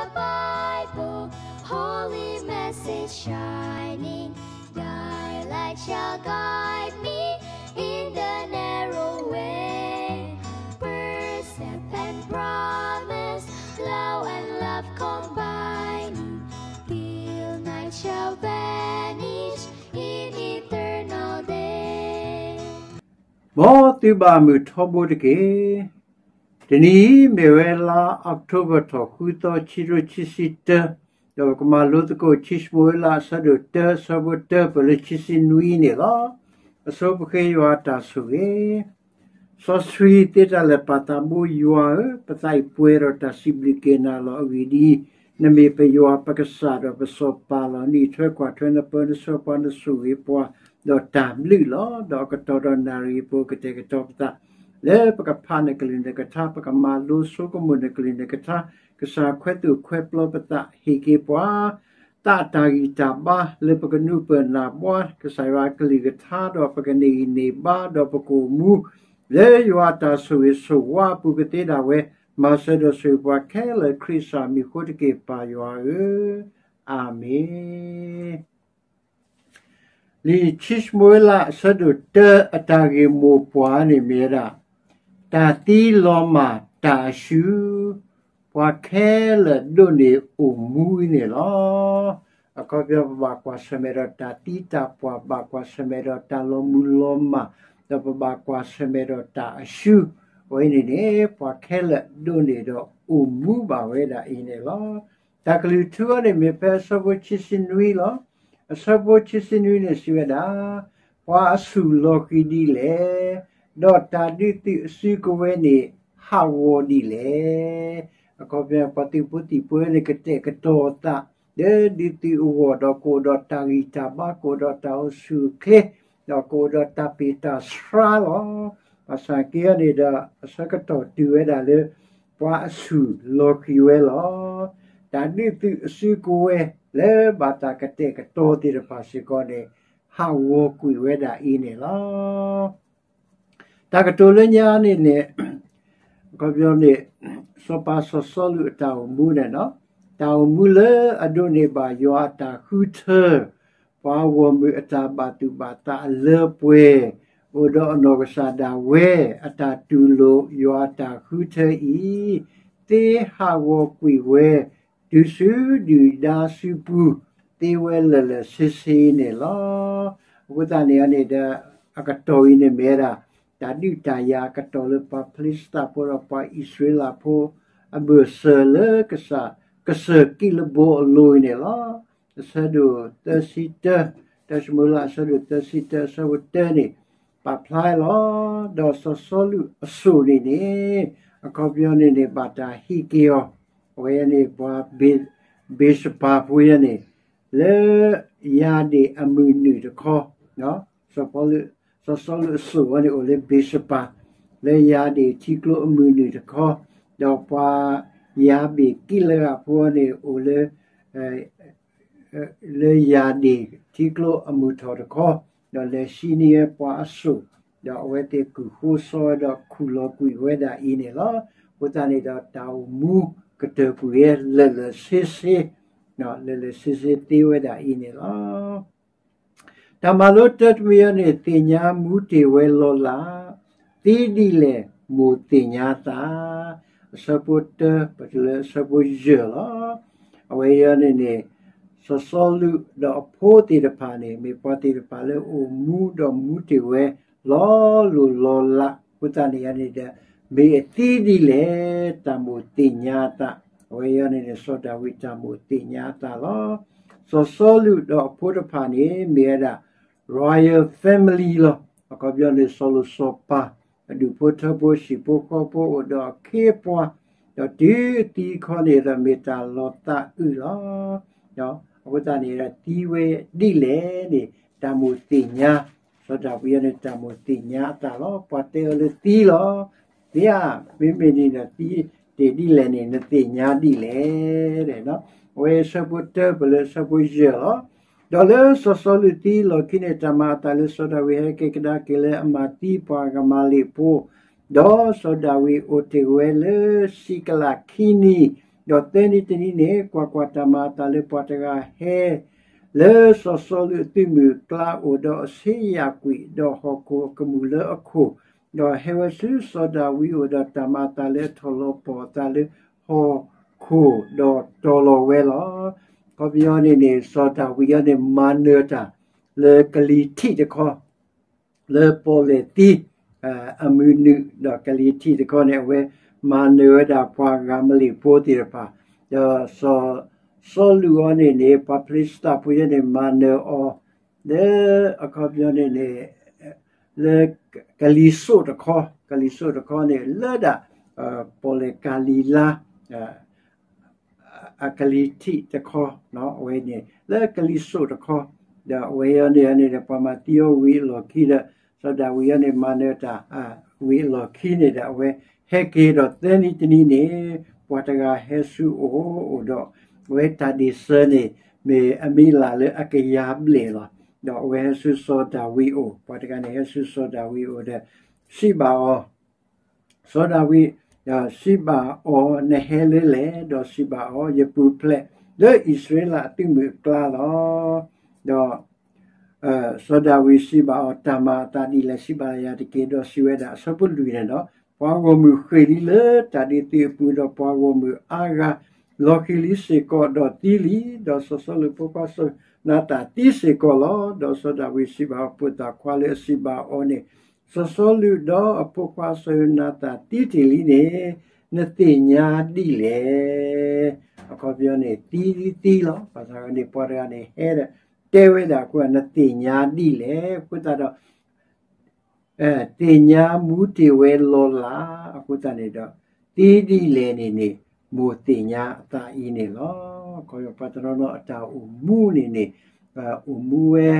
Bible, holy message shining, thy light shall guide me in the narrow way. Precept and promise, law and love combining, till night shall vanish in eternal day. မ်သုဘၣ်မုာ်ထီဘိတက့ၢ်. တနံၤအံၤမ့ၢ်ဝဲလါအီးကထိဘၢၣ် ထီၣ်ဃုသီ ခံကထိခံဆံတၢ, ဒီးပကမၤလိသကိး ခံၡမူၤအ့လး အဆၢဒိၣ်တၢ အဆၢဖိတၢ ပၢၢ်လၢခံဆံနွံန့ၣ်လီၤ. အဆိပဃ့ယွၤအတၢ်ဆိၣ်ဂ့ၤ စီဆှံသ့တၢ်လၢာ် ပၢ်သးဘိယွၤဧၢ, ပသးအံၤပှဲၤဒီးတၢ်စံးဘျုးက့ၤနၤလီၤ. အဂ့ၢ်ဒ်အံၤ, နမ့ၢ်ပယွၤပကစၢ်ဒီးပစီၤပၤလီၤ. နအံးထွဲကွၢ်ထွဲ နပၢနဆှၢပှၤ နဆိၣ်ဂ့ၤပှၤ ဒီးတၢ်ဘျုးလီၤ. ဒီးအကတီၢ်ဒီးနၣ်ရံၣ်အပူၤ ကတဲာ်ကတီၤပသး လၢပကဖးနကလုၢ်နကထါ, ပကမၤလိဆိကမိၣ်နကလုၢ်နကထါ, ကစၢ်ခွဲးသူၣ်ခွဲးပျီပသး ဟ့ၣ်က့ၤပှၤ သးတၢ်ဂံၢ်တၢ်ဘါ လၢပကနုာ်ပၢၢ်နၢ်ဘှါ ကစၢ်ယွၤအကလုၢ်ကထါ ဒီးပကန့ၢ်ဂံၢ်န့ၢ်ဘါ ဒီးပကအိၣ်မူ လၢယွၤအတၢ်ဆိၣ်ဂ့ၤဆိၣ်ဝါအပူၤကသ့ဒၣ်ဝဲ, မၤစၢၤဒီးဆိၣ်ဂ့ၤပှၤခဲလၢာ် ခရံာ်ကစၢ်မံၤအဃိတက့ၢ် ပၢ်ယွၤဧၢ, အၤမ့ၣ်. လံာ်ခံၡမူၤအ့လး အဆၢဒိၣ်တၢ အတၢ်ဂ့ၢ်မိၢ်ပှၢ်န့ၣ်မ့ၢ်ဝဲဒၣ် တၢ်သံလီၤမၢ်တၢ်အၡူၣ်, ပှၤခဲလၢာ်ဒိးန့ၢ်အိၣ်မူအံၤန့ၣ်လီၤ. အခီပညီ ပဘၣ်ကွၢ်ဆၢၣ်မဲာ်ဒီးတၢ်သံတၢ်ပှၢ်, ဘၣ်ကွၢ်ဆၢၣ်မဲာ်ဒီးတၢ်လီၤမုၢ်လီၤမၢ်, ဒီးပဘၣ်ကွၢ်ဆၢၣ်မဲာ်ဒီးတၢ်အၡူၣ်, အဝဲန့ၣ်န့ၣ် ပှၤခဲလၢာ်ဒိးန့ၢ်ဒီးအိၣ်မူဘၣ်ဝဲဒၣ်အံၤန့ၣ်လီၤ. တၢ်ကလုၢ်ထူအံၤန့ၣ် မ့ၢ်ဖဲအဆၢဖိခံဆံနွံလီၤ. အဆၢဖိခံဆံနွံန့ၣ် စံးဝဲဒၣ်, ပှၤအဆူၣ်လီၤဃံၤဒ်လဲၣ်, ဒီးတၢ်ဒုးသုးအစုကဝဲၤန့ၣ် ဟးဂီၤဒ်လဲၣ်. အခီပညီ ပှၤသုးဖိသံၣ်ဖိန့ၣ် ကတဲာ်ကတီၤသး လၢဒုးသုးအဂီၢ်ဒီး ကအိၣ်ဒီးတၢ်ဂံၢ်တၢ်ဘါ, ကအိၣ်ဒီးတၢ်အိၣ်ဆူၣ်အိၣ်ချ့, ဒီးကအိၣ်ဒီးတၢ်ပ့ၢ်တၢ်ဆှါလီၤ. ဘၣ်ဆၣ်က့အံၤန့ၣ်ဒီး အဆၢကတီၢ်တုၤဝဲဒၣ်လၢ ပှၤအဆူၣ်လီၤဃံၤဝဲလီၤ. တၢ်ဒုးသုးအစုကဝဲၤ လၢဘၣ်တၢ်ကတဲာ်ကတီၤသ့ၣ်တဖၣ်စ့ၢ်ကီးန့ၣ် ဟးဂီၤကွံာ်ဝဲဒၣ်အံၤန့ၣ်လီၤ. တၢ်ကတိၤလၢညါန့ၣ်န့ၣ် အခီပညီန့ၣ် စီၤပၤစီၤစီလူးအတၢ်အိၣ်မူန့ၣ်လီၤ. တၢ်အိၣ်မူလၢအဒိးန့ၢ်ဘၣ်ယွၤအတၢ်ဃုထၢ, ပှၤဂီၢ်မုၢ်အတၢ်ဘၣ်သူၣ်ဘၣ်သးအလၢပှဲၤ, အိၣ်ဒီးအနီၢ်ကစၢ်ဒၣ်ဝဲ, အတၢ်တူၢ်လိာ်ယွၤအတၢ်ဃုထၢအံၤ, သ့ဟးဂီၤကွံာ်ဝဲ တုၤဆူဒုၣ်ဒါစုပူၤ သ့ဝဲလၢာ်လၢာ်ဆ့ဆ့န့ၣ်လီၤ. အဃိသတးန့ၣ်န့ၣ်ဒီး အကတီၢ်အံၤန့ၣ်မ့ၢ်ဝဲဒၣ် တၢ်ဒုးတၢ်ယၤအကတီၢ်လၢပှၤဖလံးစတံဖိဒီးပှၤအံၣ်စရ့လးဖိ အဘၢၣ်စၢၤလၢကစၢ် ကစၢၢ်ကံးလဘိအလိၤအံၤန့ၣ်လီၤ. အဆၢဒိၣ်သၢဆံတၢ, တၢၡမူၤအ့လး အဆၢဒိၣ်သၢဆံတၢ အဆၢဖိတၢန့ၣ် ပာ်ဖျါလီၤ. ဒီးစီၤစီလူးအစိၣ်န့ၣ်န့ၣ် အခီပညီန့ၣ်န့ၣ် ဘၣ်တၢ်ဟ့ၣ်က့ၤအီၤ, အဝဲန့ၣ်ပှၤ ဘ့းစပၤဖိယဲန့ၣ် လၢယၤဒ့ၣ်အမုၢ်နုာ်တခီ, စီၤပီလူး စီၤစီလူးအစိၣ်ဝဲန့ၣ်အိၣ်လၢဘ့းစပၤ, လၢယၤဒ့ၣ်ထံကျိအမုၢ်နုာ်တခီ, ဒီးပှၤယၤဘ့ၣ်ကံးလးဂၤဖိန့ၣ်အိၣ်လၢ လၢယၤဒ့ၣ်ထံကျိအမုၢ်ထီၣ်တခီ, ဒီးလဲၤဆံနံၤဝဲပှၤအစိၣ်, ဒီးအဝဲသ့ၣ်ကူၣ်ဃိစှီဒီးခူၣ်လီၤကွံာ်ဝဲဒၣ်အံၤန့ၣ်လီၤ. အဃိသတးန့ၣ်ဒီးတၢ်အိၣ်မူကတၢၢ်ကွံာ်ဝဲလၢာ်လၢာ်ဆ့ဆ့, လၢာ်လၢာ်ဆ့ဆ့သ့ဝဲဒၣ်အံၤန့ၣ်လီၤ. တၢ်မၤလိတၢတမံၤအံၤန့ၣ် သ့ၣ်ညါမူတ့ၢ်ဝဲလီၤလး, သံဒ်လဲၣ်မိၢ်သ့ၣ်ညါသး, အဆၢဖိတၢ ပတုၤလၢအဆၢဖိယဲၢ်လီၤ. အဝဲအံၤန့ၣ်န့ၣ် စီၤစီလူးဒီးအဖိသ့ၣ်တဖၣ်န့ၣ် မ့ၢ်ပှၤသ့ၣ်တဖၣ်လၢအိၣ်မူဒီးမူတ့ၢ်ဝဲလီၤလိၢ်လီၤလး, အဃိသတးန့ၣ်န့ၣ်ဒီး မ့ၢ်အသံဒ်လဲၣ် တၢ်မိၣ်သ့ၣ်ညါအသး, အဝဲအံၤန့ၣ်န့ၣ် စီၤဒၤဝံးတၢ်မိၣ်သ့ၣ်ညါအသးလီၤ. စီၤစီလူးဒီးအဖိတဖၣ်န့ၣ် မ့ၢ်ဝဲဒၣ် royal family လီၤ. အခီပညီန့ၣ် စီၤလိၤစီၤပၤ အဒူၣ်ဖိထၢဖိ ဟံၣ်ဖိဃီဖိ အိၣ်ဒီးအခ့အပှၤ, ဒီးတုၤအသံအခီန့ၣ်ဒီး မ့ၢ်တၢ်လီၤသးအုးလီၤ. အဃိသတးန့ၣ်ဒီး သံဝဲဒ်လဲၣ်န့ၣ် တၢ်မိၣ်သ့ၣ်ညါ, စီၤဒၤဝံးန့ၣ် တၢ်မိၣ်သ့ၣ်ညါအသးလီၤ. ပှၤတဲအီၤလၢသံလီၤ. သ့ဧၢ, မ့မ့ၢ်န့ၣ်ဒီး သံတ့ၢ်ဒ်လဲၣ်န့ၣ် နသ့ၣ်ညါဒ်လဲၣ်. အဝဲအဆၢဖိတၢ ပၢၢ်လၢအဆၢဖိယဲၢ်လီၤ. ဒီးလၢစီၤစီလူးသံလီၢ်ခံန့ၣ် တၢ်မၤအသးလၢစီၤဒၤဝံးဟဲက့ၤကဒါက့ၤလၢအမၤသံပှၤကမၤလ့းဖိ, ဒီးစီၤဒၤဝံးအိၣ်တ့ၢ်ဝဲလၢစံးကလးခံနံၤ, ဒီးသၢနံၤတနံၤန့ၣ် ကွၢ်ကွၢ်, တၢ်မၤအသးလၢပှၤတဂၤဟဲ လၢစီၤစီလူးအသုးမုၢ်အကျါအိၣ်, ဒီးအဆ့ယၣ်ကွံာ်, ဒီးဟီၣ်ခိၣ်အကမူၣ်လၢအခိၣ်, ဒီးဟဲဝဲဆူစီၤဒၤဝံးအအိၣ်, ဒီးတၢ်မၤအသးလၢအထီၣ်လီၤပှီၢ်အသးလၢဟီၣ်ခိၣ်, ဒီးတီၤလီၤဝဲလီၤ. အခီပညီန့ၣ်န့ၣ် စီၤဒၤဝံးအံၤန့ၣ် မၤနၢၤတၢ်လၢကလံၤထံးတခီ လၢပီၣ်လဲၣ်သံ အမုၢ်နုာ်, ဒီးကလံၤထံးတခီန့ၣ် အဝဲမၤနၢၤဝဲဒၣ်ပှၤဂၤမလ့ၣ်ဖိသ့ၣ်တဖၣ်, ဒီးစီၤစီလူးအံၤန့ၣ်န့ၣ် ပှၤဖလ့ၡသးဖိအံၤန့ၣ် မၤနၢၤအီၤ လၢအခီပညီန့ၣ်န့ၣ် လၢကလံၤစိးတခီ, ကလံၤစိးတခီန့ၣ် လၢဒၣ် ပီၣ်လဲၣ်ကၤလံၤလါ အကလံၤထံးတခီ, အဝဲန့ၣ် လၢကလံၤစိးတခီ, ဒီးအဝဲအံၤန့ၣ်န့ၣ်ဒီး ပှၤမၤသံအီၤဝံၤအလီၢ်ခံဒီး စီၤဒၤဝံးအံၤန့ၣ် မၤနၢၤတၢ် ဝံၤအလီၢ်ခံန့ၣ်ဒီး အဝဲဟဲက့ၤဒီးသၢနံၤတနံၤန့ၣ် ပှၤတဂၤဟဲဆူအအိၣ်, အိၣ်ဒီး အဝဲတၢ်ဒ့ၣ်စၢၤန့ၣ် မ့ၢ်အမံၤလၢ်လၢအကယၤဘျဲၣ်လီၤ. ဒီးအဝဲဟဲဆူစီၤဒၤဝံးအအိၣ်, ပှၤတဂၤန့ၣ်ဟဲဆူစီၤဒၤဝံးအအိၣ်ဒီး စံးဘၣ်အီၤ, စီၤဒၤဝံး စံးဘၣ်အီၤ, နဟဲလၢလဲၣ်, ဒီးစံးဘၣ်အီၤ, ယပူၤဖျဲးလၢအံၣ်စရ့လးအသုးမုၢ်အကျါလီၤ. ဒီးစီၤဒၤဝံးစံးဘၣ်အီၤ, တၢ်မၤအသးဒ်လဲၣ် စံးဘၣ်ယၤတက့ၢ်. ဒီးစံးဝဲဒၣ်, အဆၢဖိလွံၢ်န့ၣ်ဒီး, ပှၤဂီၢ်မုၢ်ဃ့ၢ်လံလၢတၢ်ဒ့ၣ်သုးအပူၤ, ဒီးပှၤဂီၢ်မုၢ်အါဂၤ လီၤဃံၤလံစ့ၢ်ကီး, ဒီးသံလံ, ဒီးစီၤစီလူးအဖိခွါစီၤနၤသၣ်သံစ့ၢ်ကီးလီၤ. ဒီးစီၤဒၤဝံးစံးဘၣ်အဖိသၣ်ခွါလၢအစံးဘၣ်အီၤန့ၣ်, စီၤစီလူးဒီးအဖိခွါစီၤနၤသၣ်သံတ့ၢ်လံန့ၣ် နသ့ၣ်ညါဒ်လဲၣ်. အခီပညီန့ၣ် သံသံလီၤ. ဘၣ်ဆၣ်န့ၣ် ပှၤတဂၤန့ၣ်ဟဲဒီး တဲဝဲဒၣ်အဃိ နသ့ၣ်ညါဒ်လဲၣ်. အဃိသတးဒီး သ့ၣ်ညါမူတ့ၢ်ဝဲလီၤလး, အဃိသတးန့ၣ်ဒီး သံဒ်လဲၣ်န့ၣ်န့ၣ် မိၢ်သ့ၣ်ညါအသးအံၤန့ၣ်လီၤ. ခီပညီပှၤတနီၤနီၤအတၢ်အိၣ်မူန့ၣ်န့ၣ် အိၣ်မူဝဲ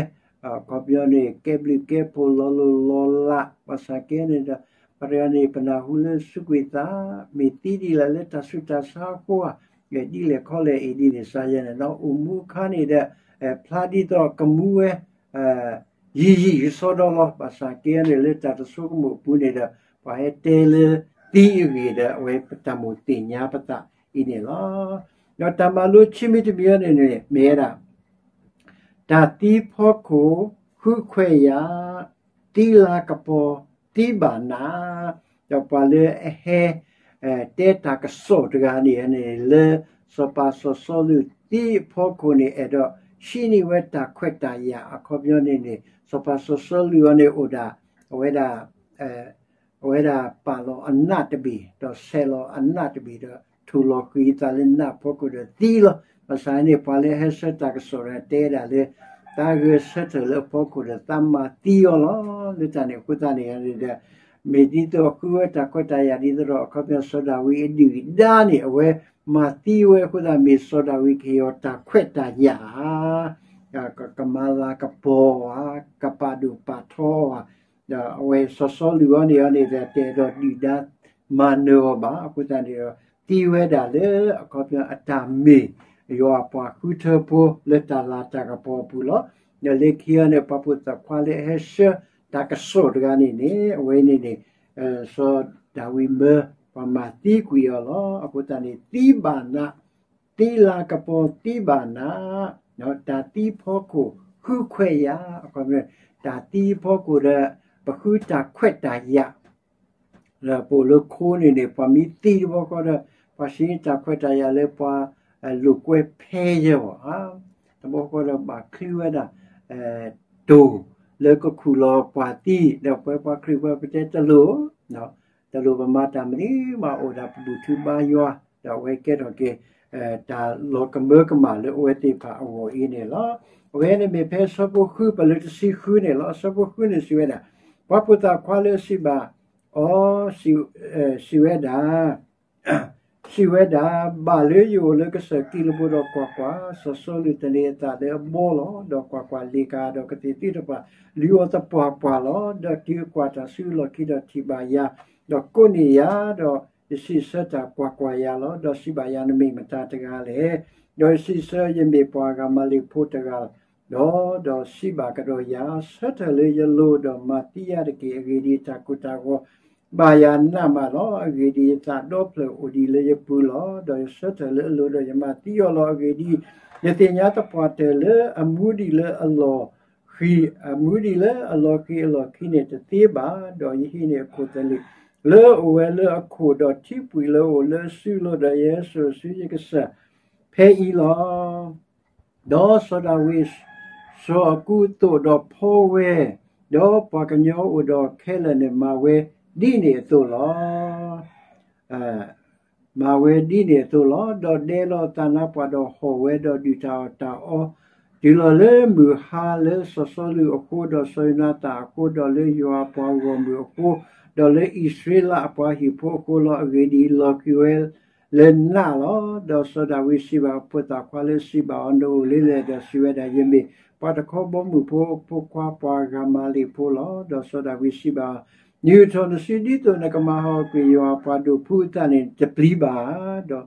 ခီပညီန့ၣ် ကဲဘျုးကဲဖှိၣ်လီၤလိၢ်လီၤလး, ဘၣ်ဆၣ်ကဲန့ၣ်ဒီး ပှၤတဂၤန့ၣ် ပနၢ်ဟူလၢစူးကွံာ်သး မ့ၢ်သံဒ်လဲၣ်လၢတၢ်ဆူးတၢ်ဆါအဃိဧါ, ဒ်လဲၣ်ခီလဲၣ်အံၤဒ်န့ၣ် စါယဲန့ၣ်ဒီး အိၣ်မူအခါန့ၣ်ဒီး ဖျါဒ်သိးကမူဝဲ ယံာ်ယံာ်ကစီဒီလီၤ. ဘၣ်ဆၣ်ကဲန့ၣ် လၢတၢ်တဆိကမိၣ်အပူၤန့ၣ်ဒီး ပှၤဟဲတဲလၢသံအဂ့ၢ်ဒီး အဝဲပတၢ်မိၣ်သ့ၣ်ညါပသးအံၤန့ၣ်လီၤ. ဒီးတၢ်မၤလိခံမံၤတမံၤန့ၣ်န့ၣ် မ့ၢ်ဝဲဒၣ် တၢ်သံဖီခိၣ်ဃုခွဲးယာ်, သံလၤကပီၤ, သံဘၣ်နး, ဒီးပှၤလၢအဟဲ တဲတၢ်ကစီၣ်တဂၤန့ၣ်န့ၣ် လၢစီၤပၤစီၤစီလူးသံအဖီခိၣ်န့ၣ် အဲၣ်ဒိးဟံးန့ၢ်ဝဲတၢ်ခွဲးတၢ်ယာ် အခီပညီန့ၣ်န့ၣ် စီၤပၤစီၤစီလူးအံၤန့ၣ်အိၣ်ဒၣ် အဝဲဒၣ် အဝဲဒၣ်ပာ်လီၤအနးတဘ့ၣ် ဒီးဆဲးလီၤအနးတဘ့ၣ်ဒီး ထူၣ်လီၤဃံၤအသးလၢနးအဖီခိၣ်ဒီးသံလီၤ. ဘၣ်ဆၣ်န့ၣ် ပှၤလၢအဟဲဆှၢတၢ်ကစီၣ်ဒီးတဲဒၣ်လၢ သးဂဲၤဆၢထၢၣ်လၢအဖီခိၣ်ဒီးသးမၤသံအီၤလီၤ. လၢတၢ်န့ၣ်အဃိသတးန့ၣ်ဒီး မ့ၢ်ဒ်သိးဃုဝဲတၢ်ခွဲးတၢ်ယာ်ဒ်သိးဒီး အခီပညီစီၤဒၤဝံးအဒုၣ်အဒါန့ၣ် အဝဲမၤသံဝဲအဃိသတး မ့ၢ်စီၤဒၤဝံးကဟ့ၣ်အီၤတၢ်ခွဲးတၢ်ယာ်ဧါ, ကမၤလၤကပီၤဧါ, ကပာ်ဒိၣ်ပာ်ထီဧါ, ဒီးအဝဲစီၤစီလူးအံၤန့ၣ်န့ၣ်ဒီး တအဲၣ်ဒိးဒုၣ်ဒါမၤနၢၤအီၤဘၣ်. အဃိသတးန့ၣ်ဒီး သံဝဲဒၣ်လၢအခီပညီအတၢ်မ့ၢ် ယွၤအပှၤဃုထၢဖိလၢတၢ်လၤတၢ်ကပီၤအပူၤလီၤ. ဒီးလၢခံအံၤန့ၣ် ပှၤဖိသၣ်ခွါလၢအဟဲဆှၢတၢ်ကစီၣ်တဂၤန့ၣ်န့ၣ် အဝဲန့ၣ်န့ၣ် စီၤဒၤဝံးမၢ ပှၤမၤသံကွံာ်အီၤလီၤ. အဃိသတးန့ၣ် သံဘၣ်နး, သံလၤကပီၤသံဘၣ်နး, တၢ်သံဖီခိၣ်ဃုခွဲးယာ်, အခီပညီ တၢ်သံဖီခိၣ်ဒီး ပဃုတၢ်ခွဲးတၢ်ယာ် လၢပအိၣ်လၢခိန့ၣ်န့ၣ် ပှၤမ့ၢ်သံတဘျီဃီဒီး ပှၤဟံးန့ၢ်တၢ်ခွဲးတၢ်ယာ်လၢပှၤလိာ်ကွဲဖဲယဲၢ်ဘၣ်ဧါ. တဘျီဃီဒီးဘၣ်ချုးဝဲဒၣ် တိၢ်လၢကခူၣ်လီၤပှၤသံ ဒီးပဝဲပှၤခရံာ်ဖိပတဲတလိၣ်, တလိၣ်ပမၤတၢ်မနုၤမး အိၣ်ဒၣ်ပဘူၣ်ထူဘါယွၤ ဒီးအဝဲကဲထီၣ်က့ၤ တၢ်လီၤကမၢကမၣ်လၢအဝဲသ့ၣ်တဖၣ်အဂီၢ်အံၤန့ၣ်လီၤ. အဝဲန့ၣ်မ့ၢ်ဖဲဆၢဖိဃု ပလၢတဆံဃုန့ၣ်လီၤ. ဆၢဖိဃုန့ၣ်စံးဝဲဒၣ်, ပှၤဖိသၣ်ခွါလၢအစံးဘၣ်အီၤ စံးဝဲဒၣ်, စံးဝဲဒၣ်, ဘၣ်လၢယအိၣ်လၢကစၢၢ်ကံးလဘိဒီးကွၢ်ကွၢ်, စီၤစီလူးသန့ၤအသးလၢအဘီလီၤ. ဒီးကွၢ်ကွၢ်, လ့ၣ်ကၤဒီးကသ့ၣ်သုတဖၣ် လုၢ်အီၤသပှၢ်ပှၢ်လီၤ. ဒီးတုၤအကွၢ်တၢ်ဆူအလီၢ်ခံဒီးထံၣ်ဘၣ်ယၤ, ဒီးကိးန့ၢ်ယၤ, ဒီးယစံးဆၢတၢ်ကွၢ်ကွၢ်ယၤလီၤ. ဒီးစံးဘၣ်ယၤ, နမ့ၢ်မတၤတဂၤလဲၣ်. ဒီးယစံးဆၢ, ယမ့ၢ်ပှၤဂၤမၤလ့ၣ်ဖိတဂၤလီၤ. ဒီးစံးဘၣ်ကဒီးယၤ, ဆၢထၢၣ်လၢယလိၤ, ဒီးမၤသံယၤတက့ၢ်. အဂ့ၢ်ဒ်အံၤ, တၢ်ကိၢ်တၢ်ဂီၤ ဘၣ်ယၤနးမးလီၤ. အဂ့ၢ်ဒ်အံၤ, ယသးဒီဖျၢၣ်အိၣ်ဒံးလၢယပူၤလီၤ. ဒီးယဆၢထၢၣ်လၢအလိၤဒီးယမၤသံအီၤလီၤ. အဂ့ၢ်ဒ်အံၤ, ယသ့ၣ်ညါသပှၢ်တၢၢ်လၢအမူဒံးလၢအလီၢ်ဃံၤ, အမူဒံးလၢအလီၢ်ဃံၤအလီၢ်ခံန့ၣ်တသ့ဘၣ်. ဒီးယဟံးန့ၢ်အခိၣ်သလုးလၢအအိၣ်ဝဲလၢအခိၣ်, ဒီးထံပှံာ်လၢအအိၣ်လၢအစုလိၤ, ဒီးယဟဲစိာ်ဆူယကစၢၢ်ဖဲအံၤလီၤ. ဒီးစီၤဒၤဝံးစိာ်အကူအသိးဒီးဖီဝဲ, ဒီးပှၤကညီအိၣ်ဒီးခဲလၢာ်န့ၣ် မၤဝဲဒ်န့ၣ်အသိးလီၤ. မၤဝဲဒ်န့ၣ်အသိးလီၤ. ဒီးဒဲလီၤအသးနါပှၢ်ဒီးဟီၣ်ဝဲ, ဒီးဒုၣ်တၢ်အီၣ်တၢ်အီ တုၤလီၤလၢမုၢ်ဟါလၢစီၤစီလူးအဃိ, ဒီးစီၤယိၤနၤသၣ်အဃိ, ဒီးလၢယွၤအပှၤဂီၢ်မုၢ်အဃိ, ဒီးလၢအံၣ်စရ့လးအပှၤဟံၣ်ဖိအဃိလီၤ. အဂ့ၢ်ဒ်အံၤ, လီၤဃံၤဝဲလၢနးလီၤ. ဒီးစီၤဒၤဝံးစံးဘၣ်အဖိသၣ်ခွါလၢစံးဘၣ်အီၤ, နအိၣ်လၢလဲၣ်, ဒီးစံးဝဲဒၣ်, ယမ့ၢ်ပှၤတခီဘီမုၢ်ဖိအဖိခွါ ပှၤဂၤမၤလ့းဖိလီၤ. ဒီးစီၤဒၤဝံးစံးဘၣ်, နံၣ်အိၣ်ထီၣ်နစုဒ်သိးနကမၤဟးဂီၤကွံာ်ယွၤအပှၤဒိၣ်ဖုအသးန့ၣ် တပျံၤဘၣ်. ဒီး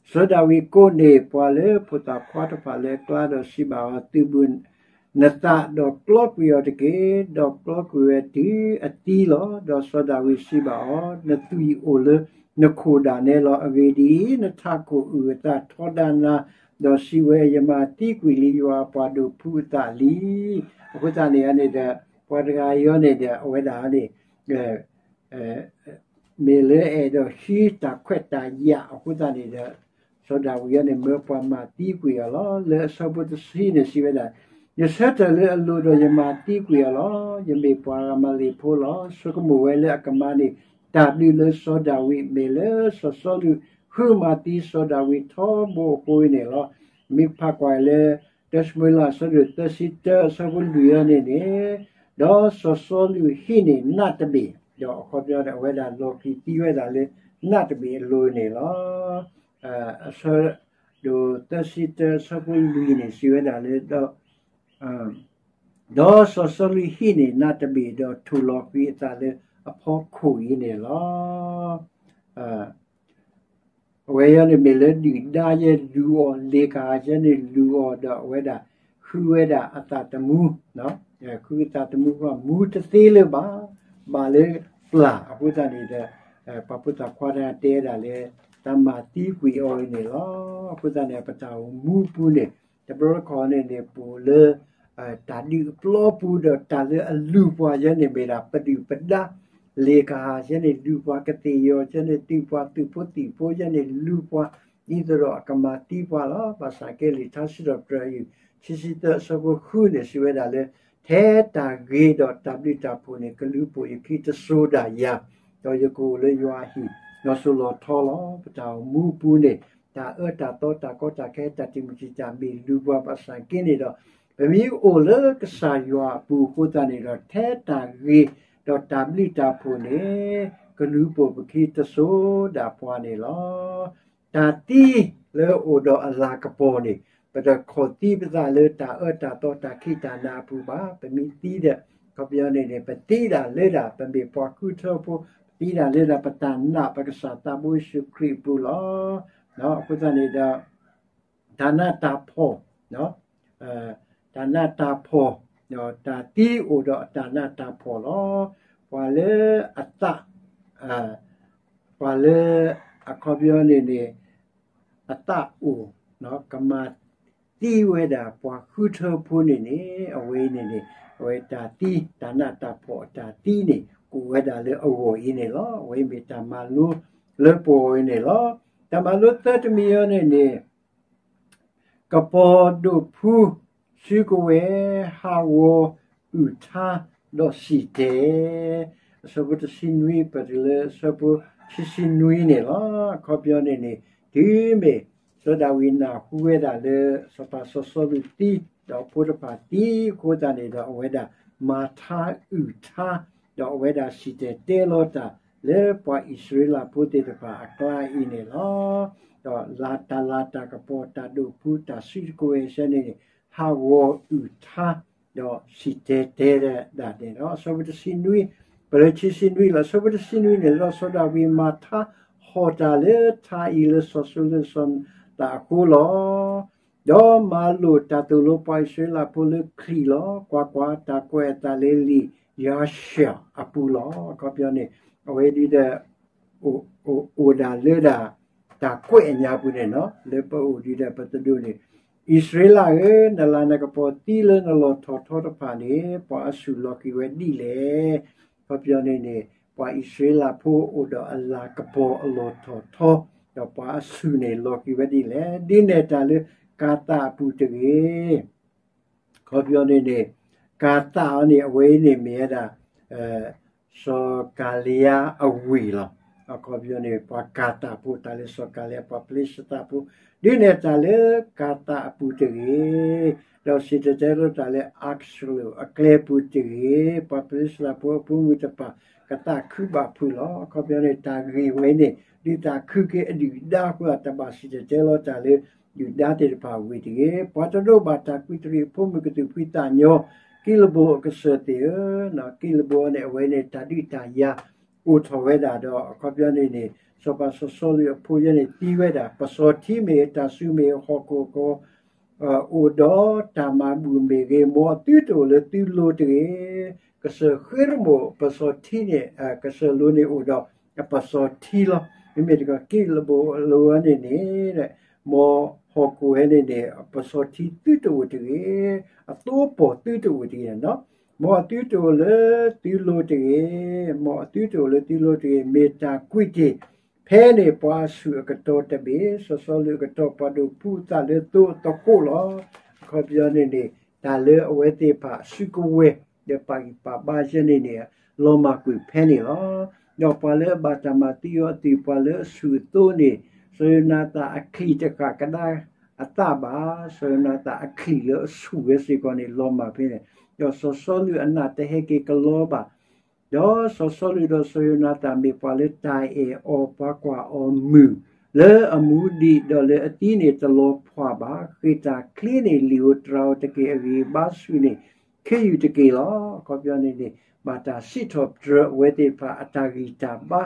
စီၤဒၤဝံးကိးန့ၢ်ပှၤလၢဖိသၣ်ခွါတဖၣ်လၢအကျါ, ဒီးစံးဘၣ်အီၤ, သုးဘူး နသးဒီးကျီကွံာ်အီၤတက့ၢ်. ဒီးကျီကွံာ်ဝဲတုၤအသံလီၤ. ဒီးစီၤဒၤဝံးစံးဘၣ်အီၤ, နသွံၣ်အိၣ်လၢနခိၣ်ဒၣ်နဲလီၤ. အဂ့ၢ်ဒ်အံၤ, နထးခိၣ်အုၣ်အသးထီဒါနၤ, ဒီးစံးဝဲ, ယမၤသံကွံာ်လံယွၤအပှၤဒိၣ်ဖုအသးလံ. အဃိသတးန့ၣ်န့ၣ်ဒီး ပှၤတဂၤအံၤန့ၣ်ဒီး အဝဲဒၣ်န့ၣ် မ့ၢ်လၢအအဲၣ်ဒိးဟံးတၢ်ခွဲးတၢ်ယာ်အဃိသတးန့ၣ်ဒီး စီၤဒၤဝံးအံၤန့ၣ် မၢပှၤမၤသံကွံာ်အီၤလီၤ. လၢအဆၢဖိတဆံန့ၣ်စံးဝဲဒၣ်, ယဆၢထၢၣ်လၢအလိၤဒီးယမၤသံကွံာ်အီၤလီၤ. ယမ့ၢ်ပှၤဂၤမၤလ့းဖိလီၤ. ဆိကမိၣ်ဝဲလၢအကမၤန့ၢ်တၢ်ဘျုးလၢစီၤဒၤဝံး, မ့ၢ်လၢစီၤစီလူးဃုမၤသံစီၤဒၤဝံးထီဘိအဃိန့ၣ်လီၤ. မ့ၢ်ဖးကွၢ်လၢ တၢ်စမူၤအ့လး အဆၢဒိၣ်သၢဆံတၢ အဆၢဖိလွံၢ်အံၤန့ၣ်န့ၣ်, ဒီးစီၤစီလူးဟံးန့ၢ်နးတဘ့ၣ်, ဒီးအခီပညီန့ၣ် အဝဲဒၣ်လီၤဃံၤသံဝဲဒၣ်လၢနးတဘ့ၣ်အလိၤန့ၣ်လီၤ. အဆၢဒိၣ်သၢဆံတၢ အဆၢဖိလွံၢ်န့ၣ် စံးဝဲဒၣ်လၢ ဒီး ဒီးစီၤစီလူးဟံးန့ၢ်နးတဘ့ၣ် ဒီးထိၣ်လီၤဃံၤအသးလၢအဖီခိၣ်အံၤန့ၣ်လီၤ. အဝဲအံၤန့ၣ်မ့ၢ်လၢဒုၣ်ဒါယဲလူၤအီၤ, လ့ၤကဟၣ်ယဲန့ၣ်လူၤအီၤ, ဒီးအဝဲဒၣ်ဃုဝဲဒၣ်အသးသမူ, ဃုအသးသမူဃီ မူတသ့လၢၤဘၣ်, ဘၣ်လၢပျၢ်အဃိသတးန့ၣ်ဒီး ပှၤဖိသၣ်ခွါတဂၤတဲဒၣ်လၢ တၢ်မၤသံကွံာ်အီၤအံၤန့ၣ်လီၤ. အဃိသတးန့ၣ် ပတၢ်အိၣ်မူအပူၤန့ၣ် တဘျီတခီၣ်န့ၣ်န့ၣ် ပအိၣ်လၢ တၢ်ဒုးအပျီပူၤ ဒီးတၢ်လၢအလူၤပှၤယဲန့ၣ် မ့ၢ်ဒၣ်ပဒုၣ်ပဒါ, လ့ၤကဟၣ်ယဲန့ၣ်လူၤပှၤ, ကသ့ၣ်ယီၤယဲန့ၣ် သုးပှၤ, သုးဖိသံၣ်ဖိယဲန့ၣ်လူၤပှၤ, ဒ်သိးဒီးအကမၤသံပှၤလီၤ. ဘၣ်ဆၣ်ကဲလံာ်ထါစံးထီၣ်ပတြၢၤအယုၢ် ခံဆံသၢ အဆၢဖိဃုန့ၣ် စံးဝဲဒၣ်လၢ ထဲတၢ်ဂ့ၤဒီးတၢ်ဘျုးတၢ်ဖှိၣ်န့ၣ် ကလူၤပိာ်ယခံတစိၤဒၣ်ယၤ, ဒီးယကအိၣ်လၢယွၤအဟံၣ် လီၤစိၤလီၤထီလီၤ. ပတၢ်အိၣ်မူအပူၤန့ၣ် တၢ်အၢတၢ်သီ တၢ်ကီတၢ်ခဲ တၢ်တံာ်မုၢ်တံာ်တာ် မ့ၢ်လူၤပှၤဘၣ်ဆၣ်က့န့ၣ်ဒီး ပမ့ၢ်အိၣ်လၢကစၢ်ယွၤအပူၤအဃိသတးန့ၣ်ဒီး ထဲတၢ်ဂ့ၤဒီးတၢ်ဘျုးတၢ်ဖှိၣ်န့ၣ် ကလူၤပိာ်ပခံတစိၤဒၣ်ပှၤန့ၣ်လီၤ. တၢ်သံလၢအအိၣ်ဒီးအလၤကပီၤန့ၣ် ပတခီၣ်သံပသးလၢတၢ်အၢတၢ်သီ တၢ်ခံးတၢ်နၤအပူၤဘၣ်. ပမ့ၢ်သံဒီး အခီပညီန့ၣ်န့ၣ် ပသံဒၣ်လၢဒၣ် ပမ့ၢ်ပှၤဃုထၢဖိ, ပသံဒၣ်လၢဒၣ် ပတၢ်နာ်ပကစၢ်သးဘိယ့ၣ်ၡူးခရံာ်အပူၤလီၤ. အဃိသတးန့ၣ်ဒီး တၢ်နးတၢ်ဖှီၣ်, တၢ်နးတၢ်ဖှီၣ်, တၢ်သံအိၣ်ဒီးအတၢ်နးတၢ်ဖှီၣ်လီၤ. ပှၤလၢအသး, ပှၤလၢအခီပညီန့ၣ်န့ၣ် အသးအိၣ်, ကမၤသံဝဲဒၣ်ပှၤဃုထၢဖိန့ၣ်န့ၣ် အဝဲအံၤန့ၣ်န့ၣ် အဝဲတၢ်သံ တၢ်နးတၢ်ဖှီၣ်အတၢ်သံန့ၣ် ကအိၣ်ဝဲဒၣ်လၢအဂီၢ်အံၤန့ၣ်လီၤ. အဝဲအံၤမ့ၢ်တၢ်မၤလိလၢပဂီၢ်အံၤန့ၣ်လီၤ. တၢ်မၤလိသၢတမံၤအံၤန့ၣ်န့ၣ် ကပီၤဒိၣ်ဖု စုကဝဲၤ ဟးဂီၤအုၣ်ထါ ဒီးစံၣ်တဲၤ အဆၢဖိတဆံနွံ ပတုၤလၢအဆၢဖိခံဆံနွံန့ၣ်လီၤ. အခီပညီန့ၣ်န့ၣ် တုၤမ့ၢ် စီၤဒၤဝံးနၢ်ဟူဝဲဒၣ်လၢ စီၤပၤစီၤစီလူးသံ ဒီးအဖိတဖၣ်သံအဃိသတးန့ၣ်ဒီး အဝဲဒၣ်မၤထါအုၣ်ထါ ဒီးအဝဲဒၣ်စံၣ်တဲၤတဲလီၤတၢ်လၢပှၤအံၣ်စရ့လးဖိသ့ၣ်တဖၣ်အကျါအံၤန့ၣ်လီၤ. ဒီးလၤတၢ်လၤတၢ်ကပီၤတၢ်ဒိၣ်ဖုတၢ်စုကဝဲၤဆဲန့ၣ်န့ၣ် ဟးဂီၤအုၣ်ထါ ဒီးစံၣ်တဲၤတဲဒၣ်န့ၣ်လီၤ. အဆၢဖိတဆံနွံ ပလၢခံဆံနွံလီၤ. အဆၢဖိတဆံနွံန့ၣ် ဒီးစီၤဒၤဝံးမၤထါဟီၣ်တၢ်လၢထါအံၤလၢစီၤၡလိၣ်စီၤနၤသၣ်အဃိလီၤ. ဒီးမၤလိာ်တၢ်သိၣ်လိပှၤအံၣ်စရ့လးဖိလၢချံၣ်လီၤ. ကွၢ်ကွၢ်, တၢ်ကွဲးအသးလၢလံာ်ယၤၡၢၣ်အပူၤလီၤ. အခီပညီန့ၣ် အဝဲဒ်ဒီး အိၣ်ဒၣ်လၢဒၣ် တၢ်ကွဲးအညါပူၤန့ၣ်လီၤ. လၢပအိၣ်ဒ်ဒီးပတဒိးန့ၣ်, အံၣ်စရ့လးဧၢ, နလၤနကပီၤသံလၢနလီၢ်ထီၣ်ထီတဖၣ်န့ၣ် ပှၤအဆူၣ်လီၤဃံၤဝဲဒ်လဲၣ်. အခီပညီန့ၣ်န့ၣ် ပှၤအံၣ်စရ့လးဖိအိၣ်ဒီးအလၤကပီၤအလီၢ်ထီၣ်ထီ, ဒီးပှၤအဆူၣ်န့ၣ်လီၤဃံၤဝဲဒ်လဲၣ်. ဒ်န့ၣ်တၢ်လၢကၤသးအပူၤတဂ့ၤ. အခီပညီန့ၣ်န့ၣ် ကၤသးအီၤန့ၣ် အဝဲအံၤန့ၣ်မ့ၢ်ဝဲဒၣ် စီၤကၤလံယါအဝ့ၢ်လီၤ. အခီပညီန့ၣ် ပှၤကၤသးဖိ တၢ်လၢစီၤကၤလံယါ ပှၤဖလ့ၡသးဖိ, ဒ်န့ၣ်တၢ်လၢကၤသးအပူၤတဂ့ၤ. ဒီးစံၣ်တဲၤတဲလီၤတၢ်လၢ အးကစလိၣ်အကျဲပူၤတဂ့ၤ. ပှၤဖလ့ၡသးဖိအဖိမုၣ်တဖၣ် ကသးခုဘၣ်ဖုးလီၤ. အခီပညီန့ၣ် တၢ်ဂ့ၢ်ဝဲန့ၣ် ဒုးသးခုက့ၤအဒုၣ်အဒါအဃိ တၢ်ဘၣ်စံၣ်တဲၤတဲလီၤတၢ်လၢ ဒုၣ်ဒါသ့ၣ်တဖၣ်ဝံၤတဂ့ၤ. ပှၤတဒိးဘၣ်တၢ်ကွံတရံးအဖိမုၣ်ကသူၣ်ဖှံသးညီ, ကံးလဘိအကစၢၢ်သ့ၣ်ဧၢ, ကံးလဘိန့ၣ် အဝဲန့ၣ် တၢ်ဒုးတၢ်ယၤအိၣ်ထီၣ်ဝဲဒၣ်ဒီး အခီပညီန့ၣ်န့ၣ် စီၤပၤစီၤစီလူးအဖိယဲန့ၣ်သံဝဲဒၣ်, ပစီၤထံမ့ၢ်ဂ့ၤ တၢ်စူၤမ့ၢ်ဂ့ၤ ဟီၣ်ခိၣ်ကီ အိၣ်ဒီးတၢ်မၤဘူၣ်မ့ၢ်ဂ့ၤ, မ်အသုတအိၣ်လၢသုလိၤတဂ့ၤ. ကစၢၢ်ဃ့ရမိၣ် ပစီၤထံန့ၣ် ကစၢၢ်လိၤန့ၣ်အိၣ်ဒီး ပစီၤထံလီၤ. မ့မ့ၢ်တခီ ကံးလဘိအလိၤန့ၣ်န့ၣ် မ်ဟီၣ်ခိၣ်ဝဲန့ၣ်န့ၣ် ပစီၤထံသုတအိၣ်တဂ့ၤ, အသိပီၢ်သုတအိၣ်တဂ့ၤန့ၣ်လီၤ. မ်အသုတအိၣ်လၢသုလိၤတဂ့ၤ, မ်အသုတအိၣ်လၢသုလိၤတဂ့ၤ, မ့ၢ်တၢ်ကွံာ်တ့ၢ် ဖဲန့ၣ်ပှၤအဆူၣ်အကတီၢ်တဘ့ၣ်, စီၤစီလူးအကတီၢ် ပှၤဒိးဖှူသးလၢသိအသဃိၣ်လီၤ. အခီပညီန့ၣ်န့ၣ် တၢ်လၢအဝဲသ့ၣ်တဖၣ်အစုကဝဲၤ ဒီးပာ်ဂံၢ်ပာ်ဘါယဲန့ၣ်န့ၣ် လီၤမၢ်ကွံာ်ဖဲန့ၣ်လီၤ. ဒီးပှၤလၢအဘၣ်တၢ်မၤသံအီၤအသွံၣ် ပှၤလၢအဆူၣ်အသိးန့ၣ် စီၤယိၤနၤသၣ်အချံၣ်တဃၣ်ကဒါအသးဘၣ်, စီၤယိၤနၤသၣ်အချံၣ်လၢအဆူၣ်ဝဲစ့ၢ်ကီးန့ၣ် လီၤမၢ်ဖဲန့ၣ်, ဒီးစီၤစီလူးအနၢ်တဟဲက့ၤကလီဘၣ်. ဒီးစီၤစီလူးဒီးစီၤယိၤနၤသၣ်မ့ၢ်ပှၤလၢတၢ်အဲၣ်အီၤ ပှၤကွၢ်အီၤမုာ်, လၢအမူဒံး ဒီးလၢအသံန့ၣ်တလီၤဖှၣ်ဘၣ်. ဃ့ၢ်တၢ်ချ့န့ၣ် လံၣ်ဧိၤတြၤဧိၤတက့ၢ်. အဂံၢ်အဘါဆူၣ်န့ၣ် ခ့ယုၢ်တက့ၢ်လီၤ. အခီပညီန့ၣ်န့ၣ် ဘၣ်တၢ်စံးထီၣ်ပတြၢၤအဝဲသ့ၣ်တဖၣ် အတၢ်ဂံၢ်တၢ်ဘါ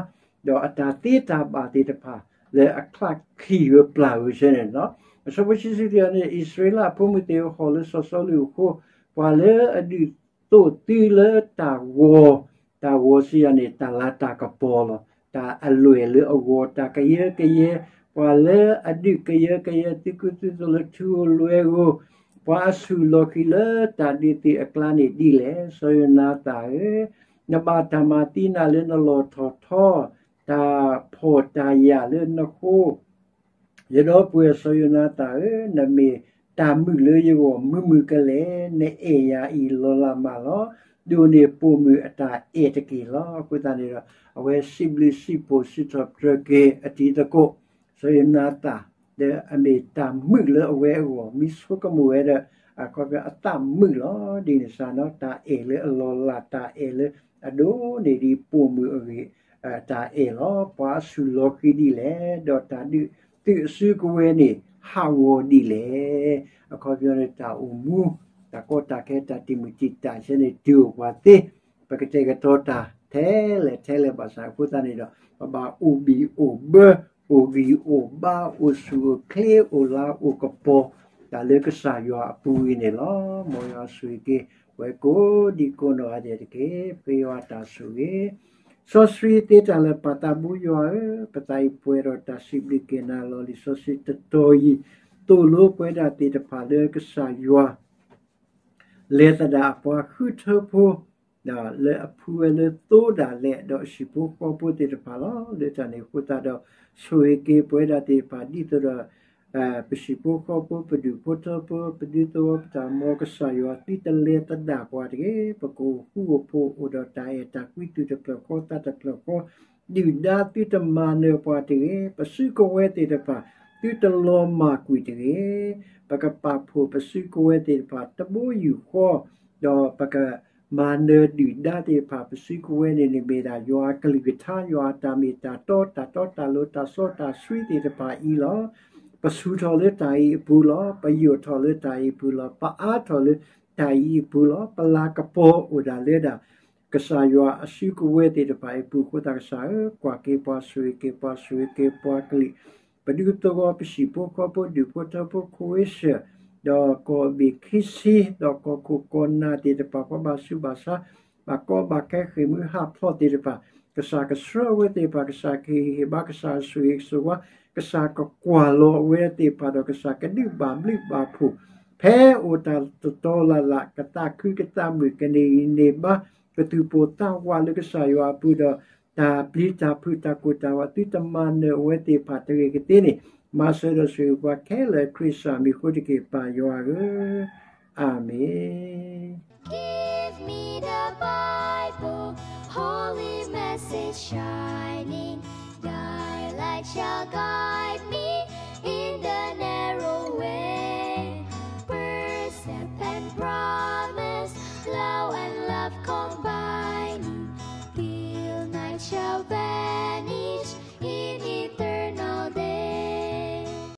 ဒီးအတၢ်သ့တၢ်ဘၣ်သ့ၣ်တဖၣ် လၢအချါချံးဝဲပျၢ်ဝဲဆဲန့ၣ်လီၤ. အဆၢဖိခံဆံတၢန့ၣ် အံၣ်စရ့လးအဖိမုၣ်သ့ၣ်ဧၢ, ဟီၣ်လၢစီၤစီလူးအဃိ, ပှၤလၢအဒုးသိးသုလၢတၢ်ဂီၤ, တၢ်ဂီၤစံးယၤန့ၣ် တၢ်လၤတၢ်ကပီၤလီၤ. တၢ်အလွဲၢ်လၢအဂီၤ, တၢ်ကယၢကယဲ, ပှၤလၢအဒုးကယၢကယဲသုခူသူၣ်သိးလၢထူဧိၤလွဲဧိၤ, ပှၤအဆူၣ်လီၤဃံၤလၢတၢ်ဒုးသ့ၣ်အကျါန့ၣ်ဒ်လဲၣ်. စီၤယိၤနၤသၣ်ဧၢ, နဘၣ်တၢ်မၤသံနၤလၢနလီၢ်ထီၣ်ထီ, တၢ်ဖှီၣ်တၢ်ယာ်လၢနဃိ ယဒီပုၢ်ဝဲၢ်စီၤယိၤနၤသၣ်ဧၢ, နမ့ၢ်တၢ်မုာ်လၢယဂီၢ်မုာ်မုာ်ကလဲာ်, နအဲၣ်ယၤအံၤလီၤလးမးလီၤ. ဒိးန့ၢ်ပိာ်မုၣ်အတၢ်အဲၣ်တက့ၢ်လီၤ. အဃိသတးန့ၣ်ဒီး အဝဲစံးဘျုးစံးဖှိၣ်စံးထီၣ်ပတြၢၤက့ၤအတံၤသကိး စီၤယိၤနၤသၣ် ဒီးအမ့ၢ်တၢ်မုာ်လၢအဝဲအဂီၢ် မံဆိကမိၣ်ဝဲဒီး အခီပညီအသးမုာ်လီၤ. ဒ်န့ၣ်စ့ၢ်နီၤ တၢ်အဲၣ်လၢအလီၤလး တၢ်အဲၣ်လၢအဒိၣ်န့ၢ်ဒံးပိာ်မုၣ်အဂ့ၢ် တၢ်အဲၣ်လီၤ. ပှၤအဆူၣ်လီၤဃံၤဒ်လဲၣ်, ဒီးတၢ်ဒုးသုးအစုကဝဲၤန့ၣ် ဟးဂီၤဒ်လဲၣ်. အခီပညီန့ၣ် တၢ်အိၣ်မူ တၢ်ကီတၢ်ခဲ တၢ်တံာ်မုၢ်တံာ်တာ်ဆဲန့ၣ် တုၤအိၣ်ပှၤသ့ ပကတဲာ်ကတီၤတၢ်ထဲလဲၣ်ထဲလဲၣ်ဘၣ်ဆၣ် အဃိသတးန့ၣ်ဒီး ပဘၣ်အိၣ်ဘံၣ်အိၣ်ဘၢ အိၣ်ဂံၢ်အိၣ်ဘါ အိၣ်ဆူၣ်အိၣ်ချ့ အိၣ်လၤအိၣ်ကပီၤ တၢ်လၢကစၢ်ယွၤအပူၤအံၤန့ၣ်လီၤ. မ်ယွၤဆိၣ်ဂ့ၤက့ၤ ပဝဲကိးဒံကိးနီၢ်ဂၤဒဲးတက့ၢ်. ပဃ့ယွၤတၢ်ဆိၣ်ဂ့ၤ စီဆှံသ့တၢ်လၢာ် ပၢ်သးဘိယွၤဧၢ, ပသးအံၤပှဲၤဒီးတၢ်စံးဘျုးက့ၤနၤလီၤ. လံာ်စီဆှံတတီၤအံၤ သိၣ်လိပဝဲဒၣ်သ့ၣ်တဖၣ်လၢကစၢ်ယွၤ လဲၤသဒၣ်အပှၤဃုထၢဖိ လၢအဖှူဝဲလၢသိဒၣ်လဲာ် ဒီးအဟံၣ်ဖိဃီဖိသ့ၣ်တဖၣ်လီၤ. လၢတၢ်န့ၣ်အဃိသတးဒီး ဆိၣ်ဂ့ၤက့ၤပဝဲဒၣ်သ့ၣ်တဖၣ် ဒ်သိးဒီး ပဟံၣ်ဖိဃီဖိ ပဒူၣ်ဖိထၢဖိ ပဒူသဝီ ပတၢ်မီၤ ကစၢ်ယွၤ သုတလဲၤသဒၣ်ပှၤတဂ့ၤ. ပကအိၣ်ဃူအိၣ်ဖိး အိၣ်ဒီးတၢ်အဲၣ်တၢ်ကွံ သူၣ်တဖျၢၣ်ဃီသးတဖျၢၣ်ဃီ ဒုၣ်ဒါသုတမၤနၢၤပှၤတဂ့ၤ. ပစုကဝဲၤသ့ၣ်တဖၣ် သုတလီၤမၢ်ကွံာ်တဂ့ၤ. ပကပာ်ဖှိၣ်ပစုကဝဲၤသ့ၣ်တဖၣ် တဘိယူၢ်ဃီ ဒီးပကမၤနၢၤဒုၣ်ဒါသ့ၣ်တဖၣ် ပစုကဝဲၤန့ၣ်န့ၣ် မ့ၢ်ဒၣ်ယွၤအကလုၢ်ကထါ ယွၤအတၢ်မ့ၢ်တၢ်တီ တၢ်တီတၢ်လိၤ တၢ်စီတၢ်ဆှံသ့ၣ်တဖၣ်အံၤလီၤ. ပဆူၣ်ထီၣ်လၢတၢ်အံၤအပူၤလီၤ. ပယိာ်ထီၣ်လၢတၢ်အံၤအပူၤလီၤ. ပအါထီၣ်လၢတၢ်အံၤအပူၤလီၤ. ပလၤကပီၤအိၣ်ဒၣ်လၢဒၣ် ကစၢ်ယွၤအစုကဝဲၤသ့ၣ်တဖၣ်အံၤအပူၤအဃိသတး ကစၢ်ဧၢ, ကွၢ်က့ၤပှၤ ဆိၣ်ဂ့ၤက့ၤပှၤ ဆိၣ်ဂ့ၤက့ၤပှၤကလုာ် ပဒူသဝီ ပဟံၣ်ဖိဃီဖိ ဒူၣ်ဖိထၢဖိ ခိၣ်ဝ့ၡၢၣ် ဒီးကီၢ်ဘ့ၣ်ခံဆံ ဒီးကီၢ်ခိၣ်ကီၢ်နၢ်သ့ၣ်တဖၣ် ပှၤဘၣ်ဆူးဘၣ်ဆါ ဘၣ်ကီဘၣ်ခဲ ဃ့ၢ်မှံဟးဖျိးသ့ၣ်တဖၣ် ကစၢ်ကဆှၢအဝဲသ့ၣ်တဖၣ်, ကစၢ်ကဟ့ၣ်ဟ့ၣ်ဘၣ်, ကစၢ်ကဆိၣ်ဂ့ၤဆိၣ်ဝါ, ကစၢ်ကကွၢ်လီၤအဝဲသ့ၣ်တဖၣ်ဒီး ကစၢ်ကဒုးဘၣ်ဘျုးဘၣ်ဖှိၣ် ဖဲအိၣ်တၢ်တတီလၢ်လၢ် ကသးခုကသးမုာ် ကန့ၢ်ဂံၢ်န့ၢ်ဘါ ကသူၣ်ပိၢ်သးဝးလၢကစၢ်ယွၤအပူၤဒီး တၢ်ပျံၤတၢ်ဖုးတၢ်ကိၢ်တၢ်ဂီၤ သုတမၤနၢၤအဝဲသ့ၣ်တဖၣ်တဂ့ၤကသ့န့ၣ် မၤစၢၤဒီးဆိၣ်ဂ့ၤပှၤခဲလၢာ် ခရံာ်စၢ်မံၤအဃိတက့ၢ် ပၢ်ယွၤဧၢ, အၤမ့ၣ်. Give me the Bible, holy message shining, thy light shall guide me in the